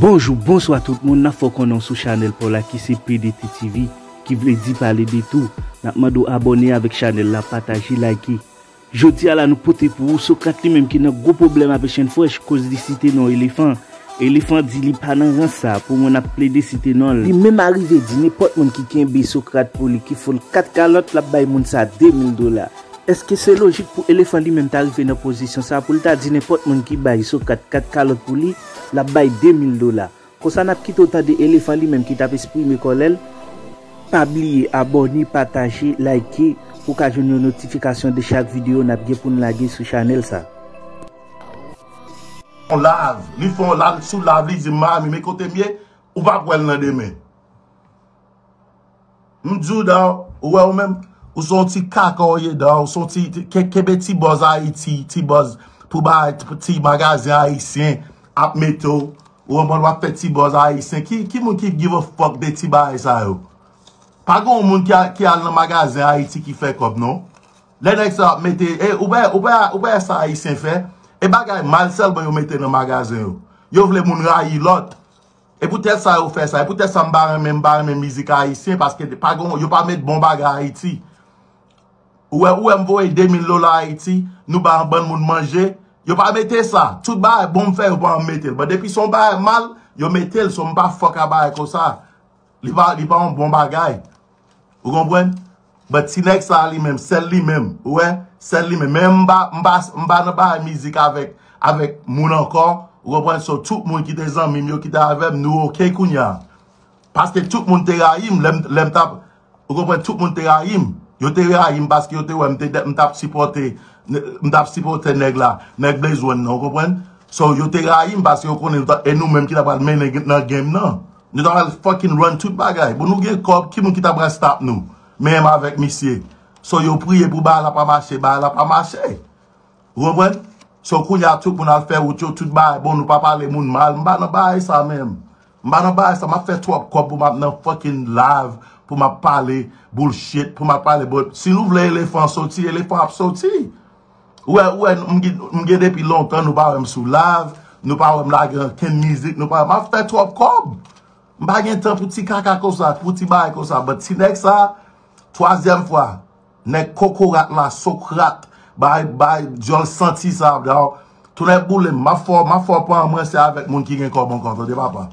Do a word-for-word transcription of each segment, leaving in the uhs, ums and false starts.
Bonjou, bonswa tout moun, n ap fè w konnen w sou chanèl pa w la ki se P D T T V, ki vle di pale de tou. N ap mande w abòne avèk chanèl la, pataje, like. Jodi a la nou pote pou ou Socrate li menm ki nan gwo pwoblèm avèk Shane Fresh koz li site non Elefan. Elefan di li pa nan rans sa pou moun ap plede site non l. Li menm arive di nenpòt moun ki kenbe Socrate pou li ki fè l kat kalòt, l ap bay moun sa de mil dola. Èske se lojik pou Elefan li menm ta rive nan pozisyon sa pou l ta di nenpòt moun ki bay Socrate kat kalòt pou li, l ap bay de mil dola? Konsa n ap kite w tande Elefan li menm ki t ap eksprime kòlè l. Pa bliye abòne, pataje, like pou w ka jwenn yon notifikasyon de chak videyo n ap gen pou n lage sou chanèl sa. Yon live, li fè yon live sou live, li di Miami, men kote m ye, ou p ap wè l nan demen. M di w, Daw, ou wè ou menm, ou se yon ti kaka w ye, Daw, ou se yon ti, ti- ke- kenbe ti buzz Ayiti, ti buzz pou bay ti magazen ayisyen ap mete w, ou konprann, w ap fè ti buzz ayisyen. Ki, ki moun ki give a fuck de ti bagay sa yo? Pa gen yon moun ki, a- ki al nan magazen Ayiti ki fè kòb, non. Lè nèg sa ap mete, e, ou pa, ou pa, ou pa sa ayisyen fè? E bagay mal sèlman yo mete nan magazen yo. Yo vle moun rayi lòt. E poutèt sa yo fè sa. E poutèt sa m pa renmen, m pa renmen mizik ayisyen, paske pa gen, yo pa met bon bagay Ayiti. Ou wè, ou wè m voye de mil dola Ayiti, nou ba yon bann moun manje, yo pa mete sa. Tout bagay bon m fè, yo pa mete l. Bon, depi se yon bagay mal, yo mete l. So m pa fuck a bagay konsa. Li pa, li pa yon bon bagay. Ou konprann? But ti nèg sa li menm, sèl li menm, ou wè, sèl li menm. Men m pa, m pa, m pa nan bagay mizik avèk, avèk moun ankò, ou konprann? So tout moun ki te zanmi m yo, ki te avè m, nou oke kounye a. Paske tout moun te rayi m, lè m, lè m t ap, ou konprann, tout moun te rayi m. Yo te rayi m paske yo te wè m te, m t ap sipòte, m t ap sipòte nèg la, nèg Blaze One nan, ou konprann? So yo te rayi m paske yo konnen nou t ap, e nou menm ki t ap pral mennen nan game nan. Nou ta pral fucking run tout bagay. Bon, nou gen kòb, ki moun ki ta pral stop nou? Menm avèk misye. So yo priye pou bagay la pa mache, bagay la pa mache. Ou konprann? So kounye a tout moun al fè wout yo, tout bagay bon, nou pa pale moun mal. M pa nan bagay sa menm. M pa nan bagay sa, m ap fè twòp kòb pou m ap nan fucking live, pou m ap pale bullshit, pou m ap pale bon. Si nou vle Elefan soti, Elefan ap soti. Ou wè, ou wè, m gen, m gen depi lontan, nou pa wè m sou live, nou pa wè m lage ankenn mizik, nou pa, m ap fè twòp kòb. M pa gen tan pou ti kaka konsa, pou ti bagay konsa, but ti nèg sa, twazyèm fwa, nèg kokorat la, Socrate, bay, bay dyòl santi sa, dawò, tounen boule m, m ap fè w, m ap fè w pran mwen se avèk moun ki gen kòb ankò, tande papa.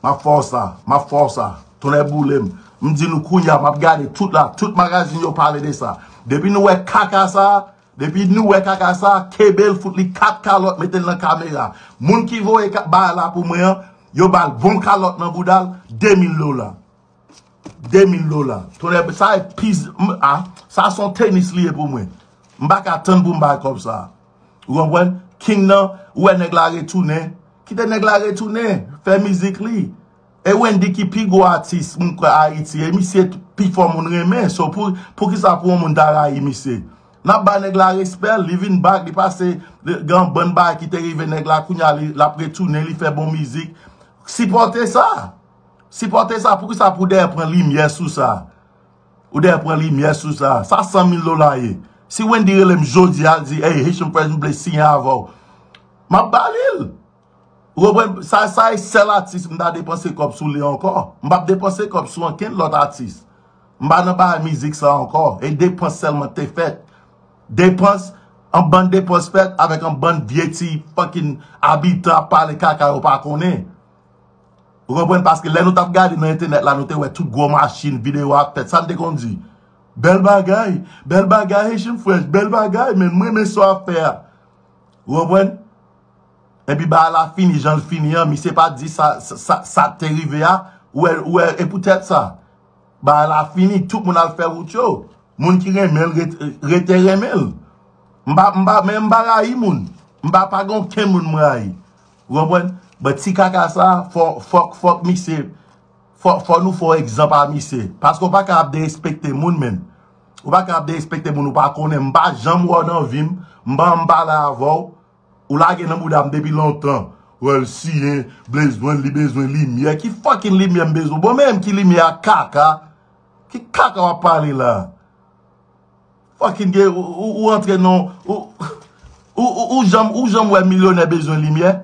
M ap fè w sa, m ap fè w sa. Tonnè boule m. M di nou kounye a, m ap gade tout la, tout magazin yo pale de sa. Depi nou wè kaka sa, depi nou wè kaka sa, kenbe l, fout li kat kalòt, mete l nan kamera. Moun ki voye ka- bagay la pou mwen an, yo ba l bon kalòt nan bouda l, de mil dola. De mil dola. Tonnè, sa e piz, m- a, sa se yon tenis li ye pou mwen. M pa ka tann pou m bay kòb sa. Ou konprann? King nan, ou wè nèg la retounen. Kite nèg la retounen, fè mizik li. E Wendy ki pi gwo atis, m kwè, Ayiti. E misye pi fò moun renmen. So, pou, poukisa pou yon moun ta rayi misye? N ap ba nèg la respè, li vin back, li pase, li, gen yon bann bagay ki te rive nèg la, kounye a li, l ap retounen, li fè bon mizik. Sipòte sa. Sipòte sa, poukisa pou dèyè pran limyè sou sa? Ou dèyè pran limyè sou sa. Sa san mil dola ye. Si Wendy rele m jodi a, l di, "Hey, Haitian Fresh, m vle siyen avè w." M ap ba li l. Ou konprann? Sa, sa e sèl atis m ta depanse kòb sou li ankò. M p ap depanse kòb sou ankenn lòt atis. M pa nan bagay mizik sa ankò. E depans sèlman te fèt. Depans, an bann depans fèt avèk an bann vye ti fucking abitan ap pale kaka yo pa konnen. Ou konprann? Paske lè nou t ap gade nan entènèt la, nou te wè tout gwo machin, videyo ap fèt. Sa n te konn di? Bèl bagay, bèl bagay, Haitian Fresh, bèl bagay, men m renmen sa w ap fè a. Ou konprann? Epi bagay la fini, jan l fini an, misye pa di sa, sa, sa, sa k te rive a, ou wè, ou wè, e poutèt sa. Bagay la fini, tout moun al fè wout yo. Moun ki renmen l, ret- rete renmen l. M pa, m pa, men m pa rayi moun. M pa, pa gen okenn moun m rayi. Ou konprann? But ti kaka sa, fò, fòk, fòk misye, fò, fò nou fè egzanp a misye. Paske w pa ka ap derespekte moun, menn. Ou pa ka ap derespekte moun ou pa konnen. M pa janm wè w nan vi m. M pa, m pa la avè w. Ou lage nan bouda m depi lontan. Wè l siyen, bezwen, li bezwen limyè. Ki fucking limyè m bezwen? Bon, men ki limyè a, kaka? Ki kaka w ap pale la? Fucking gen, ou, ou, ou antre nan, ou, ou, ou, ou janm, ou janm wè milyonè bezwen limyè?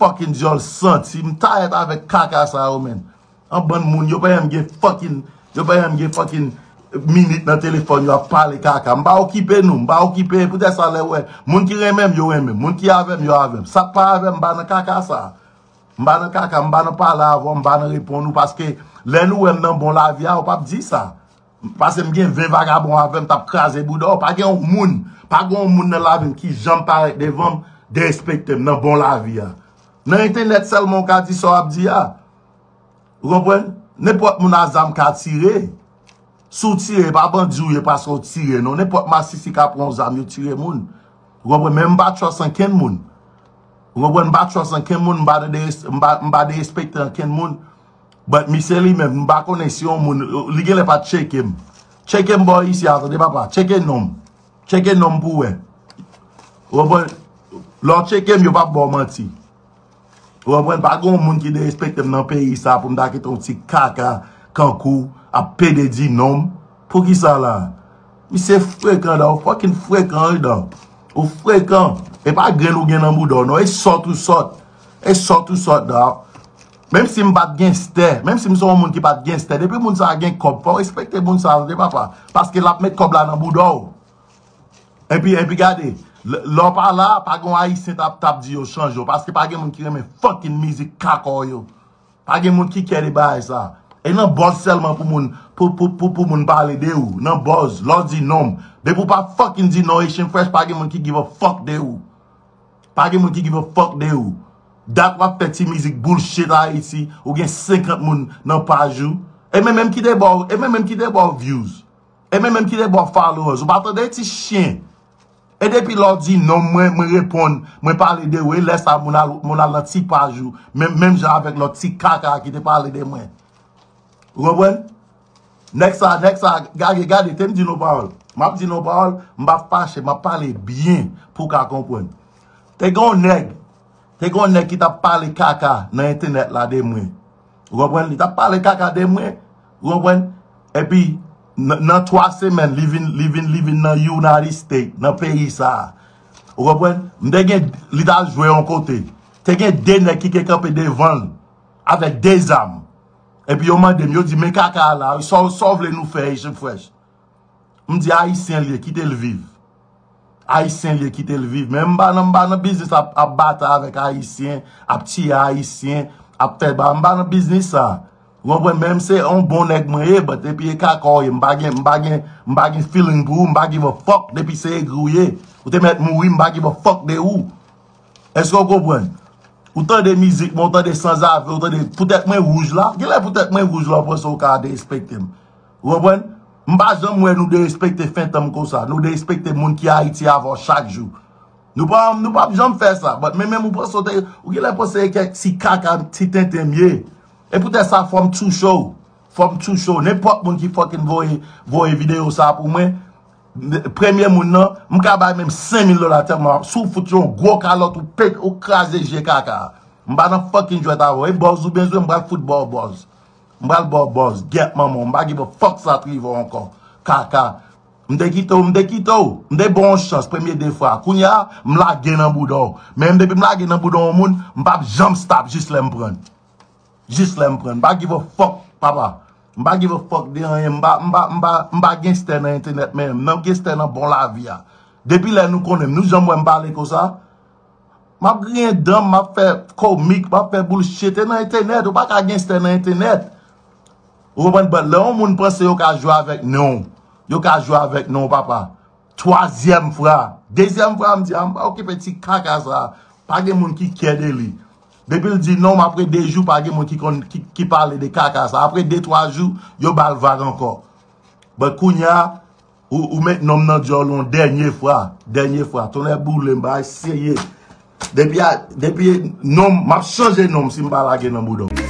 fucking dyòl santi. M tayèt avèk kaka sa yo, menm. An bann moun, yo pa janm gen fucking, yo pa janm gen fucking minit nan telefòn yo ap pale kaka. M pa okipe nou, m pa okipe, poutèt sa lè wè. Moun ki renmen m, yo renmen m. Moun ki avè m, yo avè m. Sa k pa avè m, m pa nan kaka sa. M pa nan kaka, m pa nan pale avè w, m pa nan reponn ou, paske lè nou wè m nan bon lavi a, ou p ap di sa. Paske m gen ven vagabon avè m, t ap kraze bouda w. Pa gen yon moun, pa gen yon moun nan lavi m ki janm parèt devan m, derespekte m nan bon lavi a. Nan entènèt sèlman w ka di sa w ap di a. Ou konprann? Nenpòt moun a zam ka tire. Si w tire, pa bandi w ye paske w tire, non. Nenpòt masisi ka pran yon zam, yo tire moun. Ou konprann? Men m pa trust ankenn moun. Ou konprann? M pa trust ankenn moun, m pa derespekte ankenn moun. But misye li menm, m pa konnen si yon moun, li genlè pa t tcheke m. Tcheke m bò isi a, tande papa. Tcheke non m. Tcheke non m pou wè. Ou konprann? Lè w tcheke m, yo p ap ba w manti. Ou konprann? Pa gen yon moun ki derespekte m nan peyi sa pou m ta kite yon ti kaka kankou ap pede di non m. Poukisa la? Misye frekan, da, ou fucking frekan, wi, da. Ou frekan. E pa grenn ou gen nan bouda w, non. E sòt ou sòt. E sòt ou sòt, da. Menm si m pa t genstè, menm si m se yon moun ki pa t genstè, depi moun sa a gen kòb, fò w respekte moun sa a, tande papa. Paske l ap met kòb la nan bouda w. Epi, epi gade, lè w pa la, pa gen yon Ayisyen t ap, t ap di yo chanje w, paske pa gen moun ki renmen fucking mizik kaka w yo. Pa gen moun ki kè de bagay sa. E nan buzz sèlman pou moun, pou, pou, pou, pou moun pale de ou. Nan buzz, lè w di non m. Depi w pa fucking di non Haitian Fresh, pa gen moun ki give a fuck de ou. Pa gen moun ki give a fuck de ou. Dat w ap fè ti mizik bullshit Ayiti, ou gen senkant moun nan paj ou. E men menm ki te ba w, e men menm ki te ba w views. E men menm ki te ba w followers. Ou pa tande ti chen. E depi lè w di non, mwen, mwen reponn, mwen pale de ou, e lè sa moun al, moun al nan ti paj ou, menm, menm jan avèk lòt ti kaka ki te pale de mwen. Ou konprann? Nèg sa, nèg sa, gade, gade, te m di nou pawòl. M ap di nou pawòl, m pa fache, m ap pale byen pou w ka konprann. Te gen yon nèg, te gen yon nèg ki t ap pale kaka nan entènèt la de mwen. Ou konprann? Li t ap pale kaka de mwen, ou konprann? Epi, nan, nan twa semèn, li vin, li vin, li vin nan United States, nan peyi sa a. Ou konprann? M te gen, li t al jwe yon kote. Te gen de nèg ki te kanpe devan l, avèk de zam. Epi yo mande m, yo di, men kaka a la, sa w, sa w vle nou fè, Haitian Fresh? M di, Ayisyen l ye, kite l viv. Ayisyen l ye, kite l viv. Men m pa nan, m pa nan biznis ap, ap batay avèk Ayisyen, ap tiye Ayisyen, ap fè ba, m pa nan biznis sa. Ou konprann? Men m se yon bon nèg mwen ye, but epi e kaka w ye, m pa gen, m pa gen, m pa gen feeling pou ou, m pa give a fuck depi se egri w ye. Ou te mèt mouri, m pa give a fuck de ou. Èske w konprann? Ou tande mizik mwen, ou tande sanzave, ou tande poutèt mwen wouj la. Genlè poutèt mwen wouj la, ou panse ou ka derespekte m. Ou konprann? M pa janm wè nou derespekte fentanm konsa. Nou derespekte moun ki Ayiti avè w chak jou. Nou pa, nou p ap janm fè sa. But men menm ou panse w te, ou genlè panse e kèk ti kaka, ti tenten m ye. E poutèt sa, fò m touche w. Fò m touche w. Nenpòt moun ki fucking voye, voye videyo sa pou mwen, premye moun nan, m ka bay menm senk mil dola tèlman, si w fout yon gwo kalòt, ou pet, ou kraze je kaka. M pa nan fucking jwèt avè w. E buzz ou bezwen, m pral fout ba w buzz. M pral ba w buzz. Gyèt manman w. M pa give a fuck sa t rive w ankò. Kaka. M te kite w, m te kite w. M te ba w yon chans, premye de fwa. Kounye a, m lage nan bouda w. Men depi m lage nan bouda yon moun, m p ap janm stop jis lè m pran l. Jis lè m pran l. M pa give a fuck, papa. M pa give a fuck de anyen. M pa, m pa, m pa, m pa genstè nan entènèt menm. M nan genstè nan bon lavi a. Depi lè nou konnen m, nou janm wè m pale konsa? M ap griyen dan m, m ap fè komik, m ap fè bullshit. E nan entènèt, ou pa ka genstè nan entènèt. Ou konprann? But lè yon moun panse yo ka jwe avèk non w, yo ka jwe avèk non w, papa. Twazyèm fwa. Dezyèm fwa, m di, a, m pa okipe ti kaka sa. Pa gen moun ki kè de li. Depi l di non, apre de jou, pa gen moun ki konn, ki, ki pale de kaka sa. Apre de, twa jou, yo ba l vag ankò. But kounye a, ou, ou met non m nan dyòl yon dènye fwa. Dènye fwa. Tonnè boule m, bagay serye. Depi a, depi non m, m ap chanje non m si m pa lage nan bouda w.